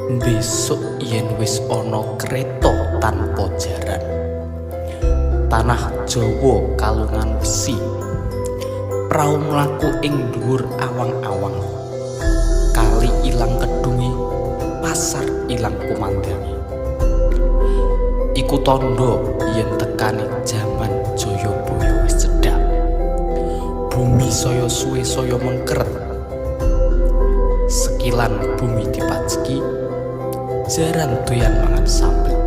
Besok yen wis ana kreta tanpa jaran, tanah Jawa kalungan wesi, prau mlaku ing dhuwur awang-awang, kali ilang kedunge, pasar ilang kumandange. Iku tandha yen tekane jaman Jayabaya wis cedhak. Bumi saya suwe saya mengkeret. Sekilan bumi dipajeki, jaran doyan mangan sambel.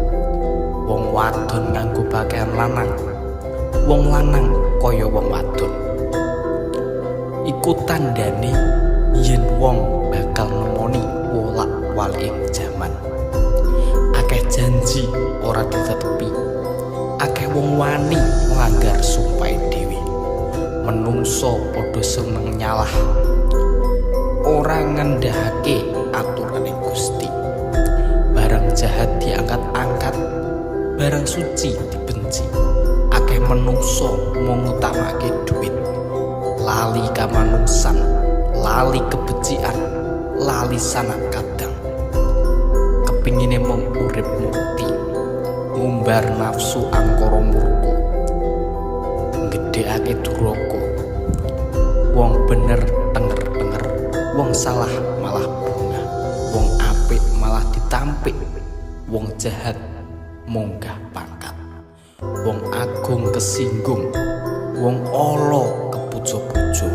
Wong wadon nganggo pakaian lanang, wong lanang kaya wong wadon. Iku tandane yen wong bakal nemoni wolak-waliking jaman. Akeh janji ora ditetepi, akeh wong wani nglanggar sumpahe dhewe. Menungso padha seneng nyalah, ora ngendahake aturane Gusti. Barang jahat diangkat-angkat, barang suci dibenci. Akeh menungso mung ngutamake dhuwit, lali kamanungsan, lali kebecikan, lali sanak kadang. Kepingine mung urip mukti, ngumbar nafsu angkara murka, nggedhekake duraka. Wong bener tenger-tenger, wong salah malah bungah, wong apik malah ditampik, wong jahat munggah pangkat, wong agung kesinggung, wong ala kepuja-puja,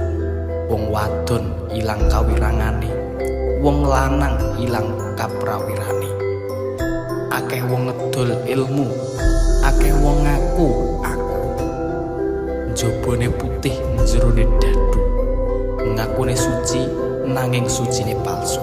wong wadon ilang kawirangane, wong lanang ilang kaprawirane. Akeh wong ngedol ilmu, akeh wong ngaku aku. Njabane putih, njerone dadu. Ngakune suci nanging sucine palsu.